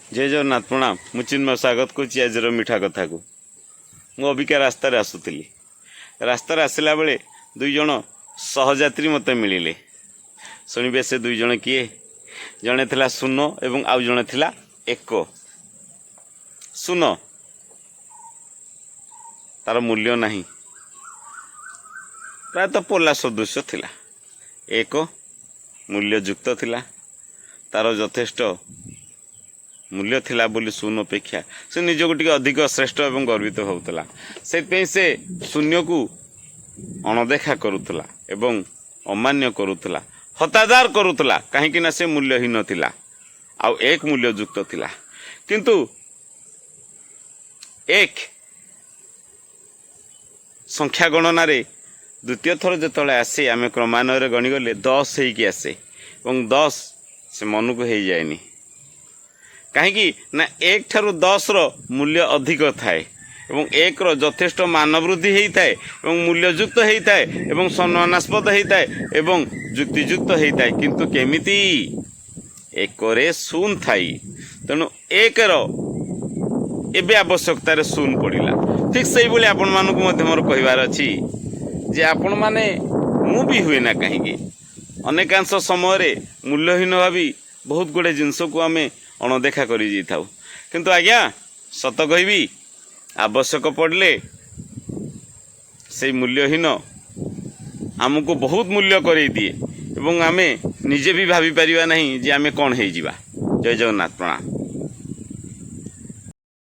ଜୟ ଜଗନ୍ନାଥ, ପ୍ରଣାମ। ମୁଁ ଚିନ୍ମୟ, ସ୍ୱାଗତ କରୁଛି ଆଜିର ମିଠା କଥାକୁ। ମୁଁ ଅବିକା ରାସ୍ତାରେ ଆସୁଥିଲି। ରାସ୍ତାରେ ଆସିଲା ବେଳେ ଦୁଇ ଜଣ ସହଯାତ୍ରୀ ମୋତେ ମିଳିଲେ। ଶୁଣିବେ, ସେ ଦୁଇ ଜଣ କିଏ? ଜଣେ ଥିଲା ଶୂନ ଏବଂ ଆଉ ଜଣେ ଥିଲା ଏକ। ଶୂନ, ତାର ମୂଲ୍ୟ ନାହିଁ, ପ୍ରାୟତଃ ପୋଲା ସଦୃଶ ଥିଲା। ଏକ ମୂଲ୍ୟଯୁକ୍ତ ଥିଲା, ତାର ଯଥେଷ୍ଟ ମୂଲ୍ୟ ଥିଲା ବୋଲି ଶୂନ ଅପେକ୍ଷା ସେ ନିଜକୁ ଟିକେ ଅଧିକ ଶ୍ରେଷ୍ଠ ଏବଂ ଗର୍ବିତ ହେଉଥିଲା। ସେଥିପାଇଁ ସେ ଶୂନ୍ୟକୁ ଅଣଦେଖା କରୁଥିଲା ଏବଂ ଅମାନ୍ୟ କରୁଥିଲା, ହତାଦର କରୁଥିଲା। କାହିଁକି ନା ସେ ମୂଲ୍ୟହୀନ ଥିଲା ଆଉ ଏକ ମୂଲ୍ୟଯୁକ୍ତ ଥିଲା। କିନ୍ତୁ ଏକ ସଂଖ୍ୟା ଗଣନାରେ ଦ୍ୱିତୀୟ ଥର ଯେତେବେଳେ ଆସେ, ଆମେ କ୍ରମାନ୍ୱୟରେ ଗଣିଗଲେ 10 ହେଇକି ଆସେ ଏବଂ 10 ସେ ମନକୁ ହେଇଯାଏନି। କାହିଁକି ନା ଏକ ଠାରୁ 10ର ମୂଲ୍ୟ ଅଧିକ ଥାଏ ଏବଂ ଏକର ଯଥେଷ୍ଟ ମାନବୃଦ୍ଧି ହେଇଥାଏ ଏବଂ ମୂଲ୍ୟଯୁକ୍ତ ହେଇଥାଏ ଏବଂ ସମ୍ମାନାସ୍ପଦ ହେଇଥାଏ ଏବଂ ଯୁକ୍ତିଯୁକ୍ତ ହେଇଥାଏ। କିନ୍ତୁ କେମିତି? ଏକରେ ଶୂନ ଥାଇ। ତେଣୁ ଏକର ଏବେ ଆବଶ୍ୟକତାରେ ଶୂନ ପଡ଼ିଲା। ଠିକ୍ ସେଇଭଳି ଆପଣମାନଙ୍କୁ ମଧ୍ୟ ମୋର କହିବାର ଅଛି ଯେ ଆପଣମାନେ, ମୁଁ ବି ହୁଏ ନା କାହିଁକି, ଅନେକାଂଶ ସମୟରେ ମୂଲ୍ୟହୀନ ଭାବି ବହୁତ ଗୁଡ଼ିଏ ଜିନିଷକୁ ଆମେ ଅଣଦେଖା କରିଯାଇଥାଉ। କିନ୍ତୁ ଆଜ୍ଞା, ସତ କହିବି, ଆବଶ୍ୟକ ପଡ଼ିଲେ ସେଇ ମୂଲ୍ୟହୀନ ଆମକୁ ବହୁତ ମୂଲ୍ୟ କରେଇ ଦିଏ ଏବଂ ଆମେ ନିଜେ ବି ଭାବିପାରିବା ନାହିଁ ଯେ ଆମେ କ'ଣ ହେଇଯିବା। ଜୟ ଜଗନ୍ନାଥ, ପ୍ରଣାମ।